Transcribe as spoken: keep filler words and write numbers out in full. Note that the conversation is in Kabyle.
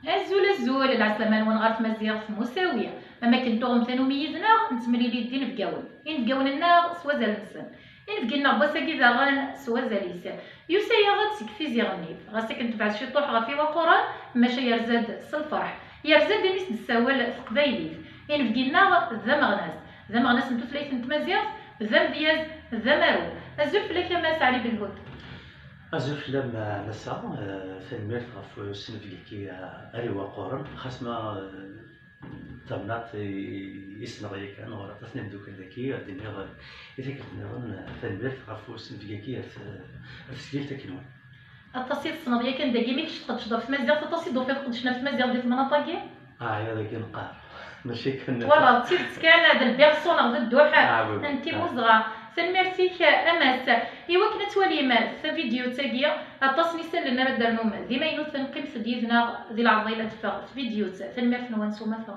Azul, azul, lɛeslama-nwen ɣer tmaziɣt Musawi. Am akken tuɣem tanumi yid-neɣ, nettemlili-d d inebgawen. Inebgawen-nneɣ s wazal-nsen. Inebgi-nneɣ n wass-agi daɣen s wazal-is. Yusa-yaɣ-d seg Tizi Ɣennif, ɣas akken tebɛed ciṭuḥ ɣef Iwaquren, maca yerza-d s lferḥ. Yerza-d imi s-d-tessawel teqbaylit. Inebgi-nneɣ d ameɣnas. D ameɣnas n tutlayt n tmaziɣt, d amedyaz, d amaru. Azul fell-ak a Mass Ɛli Belhud. Azul fell-am a Massa, eh, tanemmirt ɣef usnebgi-agi, eh, ar Iwaquren, xas ma, eh, d tamnaḍt i, i ssneɣ yakan, ɣur aṭas n imeddukal dagi, ad d-iniɣ, eh, i tikkelt nniḍen, eh, tanemmirt ɣef usnebgi-agi ar t-, ar tesgilt akken-nwen. Aṭas i tessneḍ yakan dagi, mi kečč tqeddceḍ ɣef tmaziɣt, aṭas i d-tufiḍ qeddcen ɣef tmaziɣt di temnaḍt-agi? Ah, ya dagi neqqar. Mačči kan. Twalaḍ, d tidet kan, d lbirṣu neɣ d dduḥ n timmuzɣa. Tanemmirt-ik a Mass. I wakken ad twalim tavidyut-agi, aṭas n isallen ara d-ternum d imaynuten, qqimet-d yid-neɣ di leɛḍil ad d-teffeɣ tvidyut. Tanemmirt-nwen s umata.